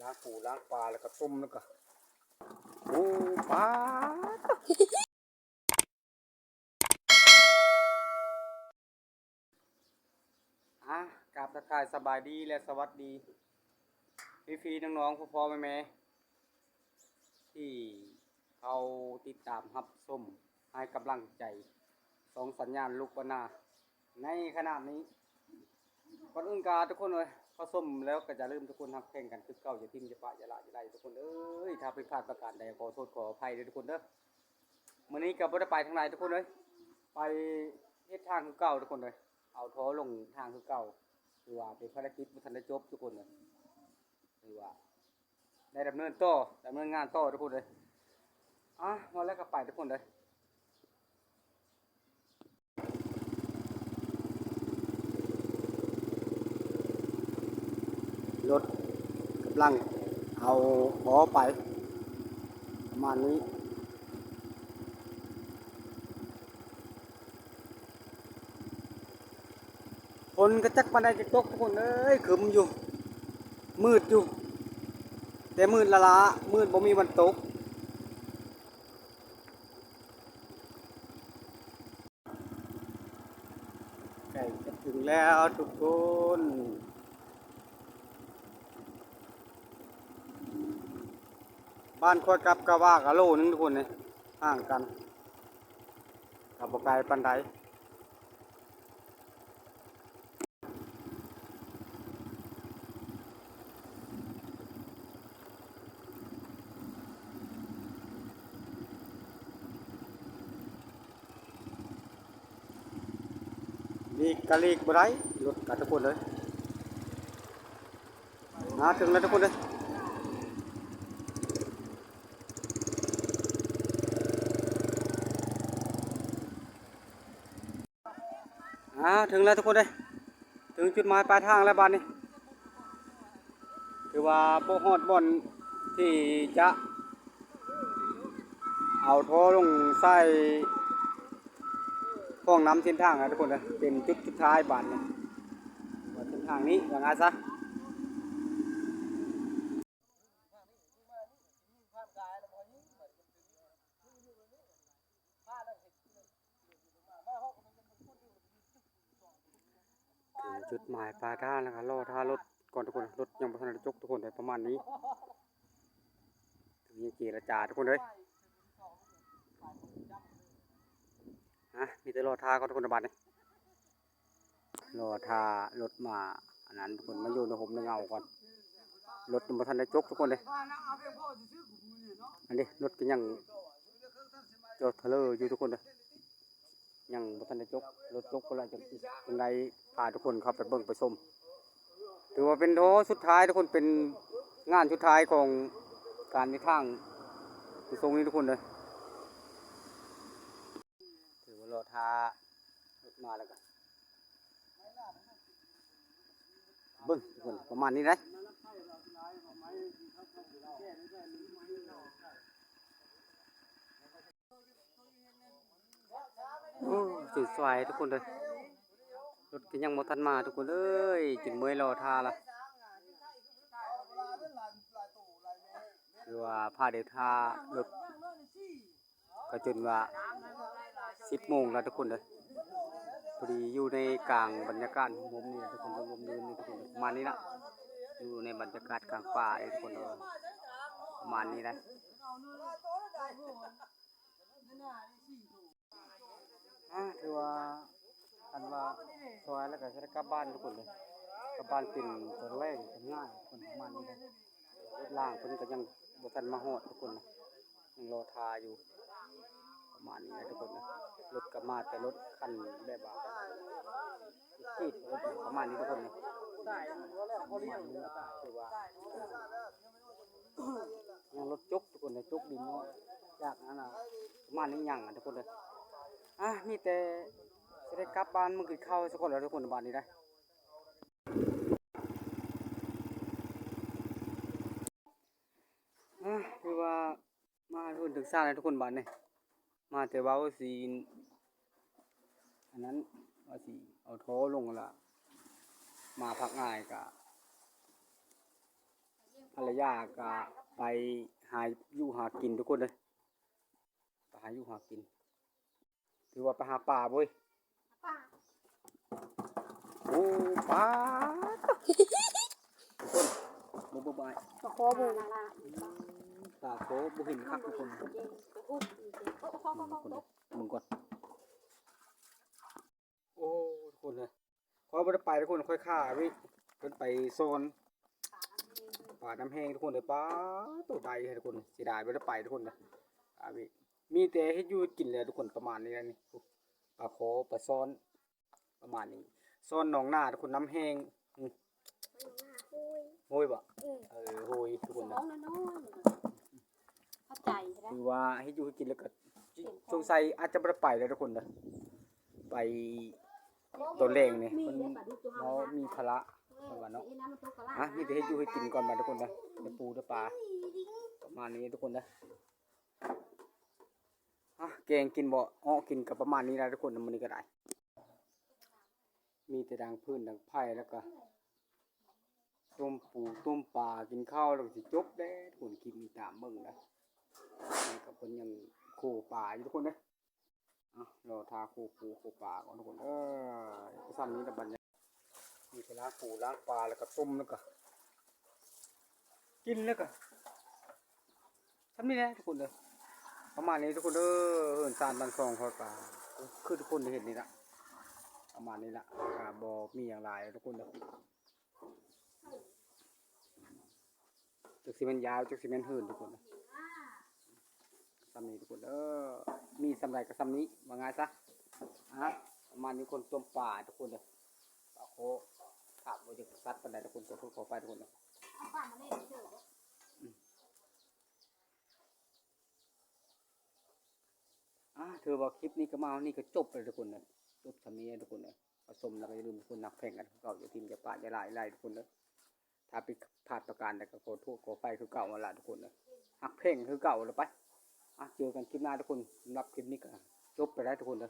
ລ້າງປູລ້າງປາ ແລ້ວກໍຕົ້ມ ແລ້ວກໍ ໂອ້ ປາດ. ອ່າ ກາບທັກທາຍສະບາຍດີ ແລະ ສະຫວັດດີ ພີ່ໆ ນ້ອງໆ ພໍ່ໆ ແມ່ໆ ທີ່ເຂົ້າຕິດຕາມຮັບຊົມ ໃຫ້ກຳລັງໃຈຊ່ອງສັນຍານລູກບ້ານນາໃນຂະນະນີ້. ກ່ອນອື່ນກະທຸກຄົນເອີຍ ເຂົ້າຊົມແລ້ວກະຢ່າລືມທຸກຄົນຮັກແພງກັນຄືເກົ່າ ຢ່າຖິ້ມ ຢ່າປະ ຢ່າລະ ຢ່າໄລ່ທຸກຄົນເອີຍ. ຖ້າຜິດພາດປະການໃດ ຂໍໂທດຂໍອະໄພເດີທຸກຄົນເດີ. ມື້ນີ້ກໍບໍ່ໄດ້ໄປທາງໃດທຸກຄົນເອີຍ ໄປເຮັດທາງຄືເກົ່າທຸກຄົນເອີຍ. ເອົາທໍ່ລົງທາງຄືເກົ່າ ຖືວ່າເປັນພາລະກິດບໍ່ທັນໄດ້ຈົບທຸກຄົນເອີຍ ຖືວ່າໄດ້ດຳເນີນຕໍ່ ດຳເນີນງານຕໍ່ທຸກຄົນເອີຍ. ອ່າ ວ່າແລ້ວກໍໄປທຸກຄົນເອີຍ. ລົດກຳລັງເອົາຫໍໄປ ປະມານນີ້. ຝົນກໍຈັກປານໃດຈະຕົກ ທຸກຄົນເອີຍ ຄຶມຢູ່ ມືດຢູ່ ແຕ່ມືດລ້າໆ ມືດບໍ່ມີວັນຕົກ. ໃກ້ຈະເຖິງແລ້ວທຸກຄົນ ບ້ານຂ້ອຍກັບກະວ່າກະໂລໜຶ່ງທຸກຄົນເອີຍ ຫ່າງກັນ ກໍບໍ່ໄກປານໃດ. ຫຼີກກະຫຼີກບໍ່ໄດ້ ລົດກະທຸກຄົນເອີຍ. ມາເຖິງແລ້ວທຸກຄົນເອີຍ. ອ່າ ເຖິງແລ້ວທຸກຄົນເອີຍ ເຖິງຈຸດໝາຍປາຍທາງແລ້ວບາດນີ້ ຖືວ່າບໍ່ຮອດບ່ອນທີ່ຈະເອົາທໍ່ລົງໃສ່ຮ່ອງນ້ຳເສັ້ນທາງແລ້ວທຸກຄົນເອີຍ. ເປັນຈຸດສຸດທ້າຍບາດນີ້ ວ່າເສັ້ນທາງນີ້ວ່າງ່າຍຊະ. ເຖິງຈຸດໝາຍປາຍທາງແລ້ວກໍລໍຖ້າລົດກ່ອນທຸກຄົນ ລົດຍັງບໍ່ທັນໄດ້ຈົກທຸກຄົນເອີຍ ປະມານນີ້ ເຖິງຍັງເຈລະຈາທຸກຄົນເອີຍ. ອ່ະ ມີແຕ່ລໍຖ້າກ່ອນທຸກຄົນ ບາດນີ້ ລໍຖ້າລົດມາ ອັນນັ້ນ ເພິ່ນມາຢູ່ໃນຮົ່ມໃນເງົາກ່ອນ ລົດຍັງບໍ່ທັນໄດ້ຈົກທຸກຄົນເດ້. ອັນນີ້ລົດກໍຍັງຈອດທະເລີຢູ່ທຸກຄົນເດ້ ຍັງບໍ່ທັນໄດ້ຈົກ ລົດຈົກພຸ້ນລະ ຈັ່ງ ຈັ່ງໄດ້ພາທຸກຄົນເຂົ້າໄປເບິ່ງໄປຊົມ. ຖືວ່າເປັນທໍ່ສຸດທ້າຍທຸກຄົນ ເປັນງານສຸດທ້າຍຂອງການເຮັດທາງຢູ່ຊົງນີ້ທຸກຄົນເດີ. ຖືວ່າລໍຖ້າລົດມາແລ້ວກໍເບິ່ງທຸກຄົນ ປະມານນີ້ໄດ໋. ໂອ້ ສຸດສວາຍທຸກຄົນເດີ ລົດກໍຍັງບໍ່ທັນມາທຸກຄົນເອີຍ ຈົນເມື່ອຍລໍຖ້າລະ. ຄືວ່າພາເດີນທ່າລົດ ກໍຈົນວ່າສິບໂມງແລ້ວທຸກຄົນເດີ. ພໍດີຢູ່ໃນກາງບັນຍາກາດຮົ່ມໆນີ້ທຸກຄົນ ຮົ່ມໆນີ້ທຸກຄົນ ປະມານນີ້ລະ ຢູ່ໃນບັນຍາກາດກາງປ່າເດ້ທຸກຄົນເດີ ປະມານນີ້ໄດ໋. ອ່າ ຖືວ່າ ຄັນວ່າຊອຍແລ້ວກໍຊິໄດ້ກັບບ້ານທຸກຄົນເລີຍ ກັບບ້ານເປັນຕອນແລງເປັນງານເພິ່ນປະມານນີ້ເດ້. ລົດລາງເພິ່ນກໍຍັງບໍ່ທັນມາຮອດທຸກຄົນນະ ຍັງລໍຖ້າຢູ່ປະມານນີ້ນະທຸກຄົນນະ. ລົດກໍມາແຕ່ລົດຄັນແບບວ່າ ຈີດລົດປະມານນີ້ທຸກຄົນນະ ຄືວ່າ ຍັງລົດຈົກທຸກຄົນເດ້ ຈົກດິນເນາະ ຈາກນັ້ນນະ ປະມານນີ້ຍັງອະທຸກຄົນເດີ. ອ່າ ມີແຕ່ຊິໄດ້ກັບບ້ານມາກິນເຂົ້າຊະກ່ອນແລ້ວທຸກຄົນ ບາດນີ້ນະ. ອ່າ ຄືວ່າມາຮອດເຖິງຊານແລ້ວທຸກຄົນ ບາດນີ້ ມາແຕ່ເວົ້າຊິ ອັນນັ້ນວ່າຊິເອົາທໍ່ລົງລະ ມາພັກງ່າຍກະ ພັນລະຍາກໍໄປຫາຢູ່ຫາກິນທຸກຄົນເດີ ໄປຫາຢູ່ຫາກິນ ຖືວ່າໄປຫາປາເວີຍ ປາ ໂອ້ ປາ ທຸກຄົນ ບໍ່ ບໍ່ ບໍ່ ປາຄໍບໍ່ ປາຄໍບໍ່ເຫັນຄັກທຸກຄົນ ເບິ່ງກ່ອນ ໂອ້ ທຸກຄົນເອີຍ ຂ້ອຍບໍ່ໄດ້ໄປທຸກຄົນ ຂ້ອຍຂ້າອາວິ ເພິ່ນໄປຊ່ອນປານ້ຳແຫ້ງທຸກຄົນເອີຍ ປາໂຕໃຫຍ່ທຸກຄົນ ເສຍດາຍບໍ່ໄດ້ໄປທຸກຄົນເອີຍ ອາວິ ມີແຕ່ເຮັດຢູ່ເຮັດກິນແຫຼະທຸກຄົນ ປະມານນີ້ແຫຼະນີ້ ປາຄໍ ປາຊ່ອນ ປະມານນີ້ ຊ່ອນໜອງໜ້າທຸກຄົນ ນ້ຳແຫ້ງ ອື ໂຮຍບໍ່ ເອີ ໂຮຍທຸກຄົນເອີຍ ຂອບໃຈ ຖືວ່າເຮັດຢູ່ເຮັດກິນແລ້ວກໍ ສົງໄສອາດຈະບໍ່ໄດ້ໄປແລ້ວທຸກຄົນເດີ ໄປຕອນແລງນີ້ ເພິ່ນເຮົາມີພາລະ ເພິ່ນວ່າເນາະ ອະ ມີແຕ່ເຮັດຢູ່ເຮັດກິນກ່ອນບາດທຸກຄົນເດີ ໄດ້ປູໄດ້ປາ ປະມານນີ້ທຸກຄົນເດີ ອະ ແກງກິນບໍ່ ເອາະກິນກໍປະມານນີ້ລະທຸກຄົນ ມື້ນີ້ກໍໄດ້ ມີແຕ່ດັງຟືນດັງໄຟ ແລ້ວກໍຕົ້ມປູຕົ້ມປາ ກິນເຂົ້າແລ້ວກໍຊິຈົບແລ້ວທຸກຄົນ ຄລິບນີ້ຕາມເບິ່ງນະ ນີ້ກໍເພິ່ນຍັງໂຄປາຢູ່ທຸກຄົນເດີ ເອົາ ລໍຖ້າໂຄປູໂຄປາກ່ອນທຸກຄົນເອີຍ ກໍຊ່ຳນີ້ລະບັດນີ້ ມີແຕ່ລ້າງປູລ້າງປາ ແລ້ວກໍຕົ້ມ ແລ້ວກໍກິນ ແລ້ວກໍ ຊ່ຳນີ້ແຫຼະທຸກຄົນເດີ ປະມານນີ້ທຸກຄົນເດີ ເຮືອນຊານບ້ານຊ່ອງຂ້ອຍກໍຄືທຸກຄົນໄດ້ເຫັນນີ້ລະ ປະມານນີ້ລະ ກໍບໍ່ມີຫຍັງຫຼາຍທຸກຄົນເດີ ຈັກຊິແມ່ນຍາວ ຈັກຊິແມ່ນເຫີນທຸກຄົນ ຊ່ຳນີ້ທຸກຄົນເດີ ມີຊ່ຳໃດກໍຊ່ຳນີ້ ວ່າງ່າຍຊະ ອະ ປະມານນີ້ຄົນຕົ້ມປາທຸກຄົນເດີ ປາໂຄ ພາບບໍ່ຢາກຊັດປານໃດທຸກຄົນ ຂໍໂທດຂໍອະໄພທຸກຄົນເດີ. ອາ ຖືວ່າຄລິບນີ້ກໍມາຮອດນີ້ກໍຈົບແລ້ວທຸກຄົນເອີຍ ຈົບຊ່ຳນີ້ທຸກຄົນເອີຍ ກໍຊົມແລ້ວກໍຢ່າລືມທຸກຄົນຮັກແພງກັນຄືເກົ່າ ຢ່າຖິ້ມຢ່າປະຢ່າລາຍຫຼາຍທຸກຄົນເດີ ຖ້າຜິດພາດປະການໃດກໍຂໍໂທດຂໍອະໄພຄືເກົ່າຫັ້ນລະທຸກຄົນເອີຍ ຮັກແພງຄືເກົ່າລະໄປ ອາ ເຈີກັນຄລິບໜ້າທຸກຄົນ ສຳລັບຄລິບນີ້ກໍຈົບໄປແລ້ວທຸກຄົນເດີ.